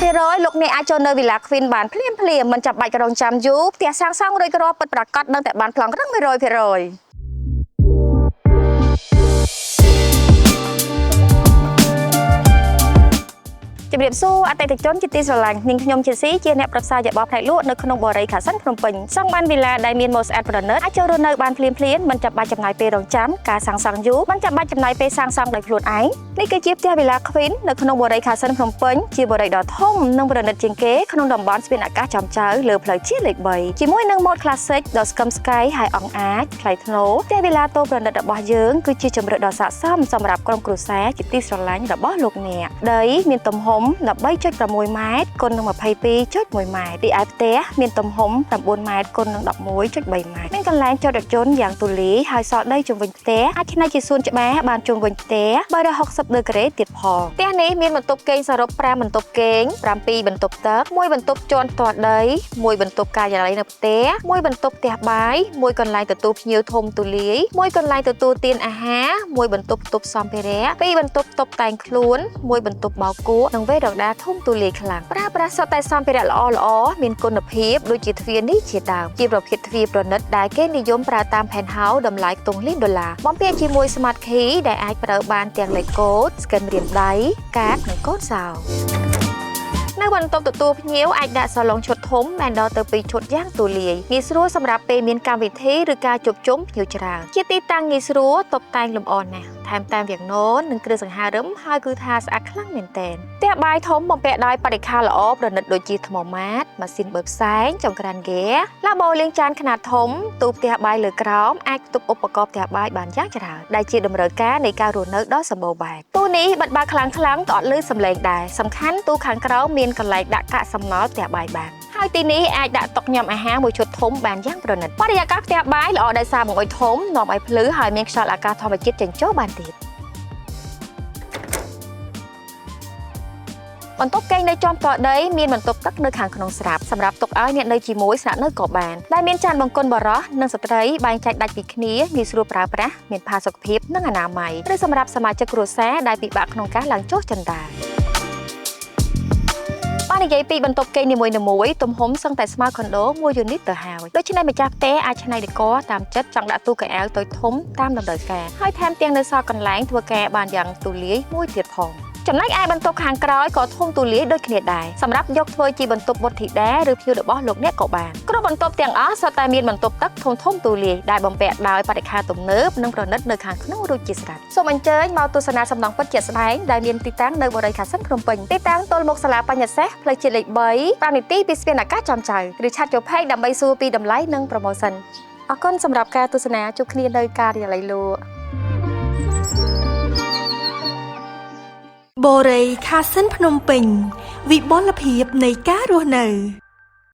100%លោកអ្នកអាចចូលនៅវិឡា Queen បានភ្លាមភ្លាមមិនចាំបាច់រងចាំយូរផ្ទះសាងសង់រួចរាល់ពិតប្រាកដនឹងតែបានប្លង់រឹង100%ជំរាបសួរអតិថិជនជាទីស្រឡាញ់នាងខ្ញុំជាស៊ីជាអ្នកប្រឹក្សាយោបល់ផ្នែកលក់នៅក្នុងបរិយាខាសិនភ្នំពេញចង់បានវីឡាដែលមានម៉ូដស្អាតប្រណិតអាចចូលរស់នៅបានភ្លាមភ្លាមមិនចាំបាច់ចំណាយពេលរងចាំការសាងសង់យូរមិនចាំបាច់ចំណាយពេលសាងសង់ដោយខ្លួនឯងនេះគឺជាផ្ទះវីឡា Queen នៅក្នុងបរិយាខាសិនភ្នំពេញជាបរិយាដ៏ធំនិងប្រណិតជាងគេក្នុងតំបន់ស្ពានអាកាសចំចៅលើផ្លូវជាតិលេខ3ជាមួយនឹងម៉ូដ classic ដ៏ស្កឹមស្កៃហើយអង្អាចថ្លៃថ្នូរផ្ទះវីឡាតូប្រណិតរបស់យើងគឺជាជម្រើសដ៏ស័ក្តិសមសម្រាប់ក្រុមគ្រួសារជាទីស្រឡាញ់របស់លោកអ្នកដីមានទំហំ13.6ម៉ែត្រគុណនឹង22.1ម៉ែត្ររីឯផ្ទះមានទំហំ9ម៉ែត្រគុណនឹង11.3ម៉ែត្រមានកន្លែងចតរថយន្តយ៉ាងទូលាយហើយសល់ដីជុំវិញផ្ទះអាចច្នៃជាសួនច្បារបានជុំវិញផ្ទះ360ដឺក្រេទៀតផងផ្ទះនេះមានបន្ទប់គេងសរុប5បន្ទប់គេង7បន្ទប់ទឹក1បន្ទប់ជាន់ផ្ទាល់ដី1បន្ទប់ការិយាល័យនៅផ្ទះ1បន្ទប់ផ្ទះបាយមួយកន្លែងទទួលភ្ញៀវធំទូលាយមួយកន្លែងទទួលទានអាហារមួយបន្ទប់ផ្ទប់សម្ភារៈពីរបន្ទប់តុបតែងខ្លួនមួយបន្ទប់បោកគក់និងវេរ៉ង់ដាធំទូលាយខ្លាំងប្រើប្រាស់សុទ្ធតែសម្ភារៈល្អល្អៗមានគុណភាពដូចជាទ្វារនេះជាដើមជាប្រភេទទ្វារប្រណិតដែលគេនិយមប្រើតាម penthouse តម្លៃខ្ទង់លានដុល្លារបំពាក់ជាមួយ smart key ដែលអាចប្រើបានទាំងលេខកូដ scan ម្រាមដៃកាតនិងកូដសោនៅបន្ទប់ទទួលភ្ញៀវអាចដាក់សាឡុងឈុតធំបានដល់ទៅ2ឈុតយ៉ាងទូលាយងាយស្រួលសម្រាប់ពេលមានកម្មវិធីឬការជួបជុំភ្ញៀវច្រើនជាទីតាំងងាយស្រួលតុបតែងលម្អណាស់ថែមតាមវាងនោននិងគ្រឿងសង្ហារឹមហើយគឺថាស្អាតខ្លាំងមែនទែនផ្ទះបាយធំបំពាក់ដោយបរិក្ខារល្អប្រណិតដូចជាថ្មម៉ាតម៉ាស៊ីនបឺផ្សែងចង្ក្រានហ្គាឡាបូលាងចានខ្នាតធំទូផ្ទះបាយលើក្រោមអាចផ្ទុកឧបករណ៍ផ្ទះបាយបានយ៉ាងច្រើនដែលជាតម្រូវការនៃការរស់នៅដ៏សម្បូរបែបទូនេះបិទបើកខ្លាំងៗក៏អត់ឮសំឡេងដែរសំខាន់ទូខាងក្រោមមានកន្លែងដាក់កាកសំណល់ផ្ទះបាយបានហើយទីនេះអាចដាក់តុញ៉ាំអាហារមួយឈុតធំបានយ៉ាងប្រណិតបរិយាកាសផ្ទះបាយល្អដោយសារបង្អុយធំនាំឲ្យភ្លឺហើយមានខ្យល់អាកាសធម្មជាតិចេញចូលបានទៀតបន្ទប់គេងនៅជាន់ផ្ទាល់ដីមានបន្ទប់ទឹកនៅខាងក្នុងស្រាប់សម្រាប់ទុកឲ្យអ្នកនៅជាមួយស្នាក់នៅក៏បានដែលមានចានបង្គន់បរោះនិងស្ត្រីបែងចែកដាច់ពីគ្នាងាយស្រួលប្រើប្រាស់មានផាសុកភាពនិងអនាម័យឬសម្រាប់សមាជិកគ្រួសារដែលពិបាកក្នុងការឡើងចុះជណ្ដើរបាននិយាយពីបន្ទប់គេងនីមួយៗទំហំសឹងតែស្មើខុនដូមួយយូនីតទៅហើយដូច្នេះម្ចាស់ផ្ទះអាចច្នៃដេកតាមចិត្តចង់ដាក់ទូកៅអៅតូចធំតាមតម្រូវការហើយថែមទាំងនៅសល់កន្លែងធ្វើការបានយ៉ាងទូលាយមួយទៀតផងចំណែកឯបន្ទប់ខាងក្រោយក៏ធំទូលាយដូចគ្នាដែរសម្រាប់យកធ្វើជាបន្ទប់បុត្រធីតាឬភ្ញៀវរបស់លោកអ្នកក៏បានគ្រប់បន្ទប់ទាំងអស់សុទ្ធតែមានបន្ទប់ទឹកធំធំទូលាយដែលបំពាក់ដោយបរិក្ខារទំនើបនិងប្រណិតនៅខាងក្នុងរួចជាស្រេចសូមអញ្ជើញមកទស្សនាសំណង់ពិតជាក់ស្ដែងដែលមានទីតាំងនៅបរិយាខាសិនភ្នំពេញទីតាំងទល់មុខសាលាបញ្ញសេះផ្លូវជាតិលេខ3 5នាទីពីស្ពានអាកាសចំចៅឬឆាតចូលផេកដើម្បីសួរពីតម្លៃនិងប្រូម៉ូសិនអរគុណសម្រាប់ការទស្សនាជួបគ្នានៅការិយាល័យលក់ បូរីខាសិនភ្នំពេញវិបុលភាពនៃការរស់នៅ។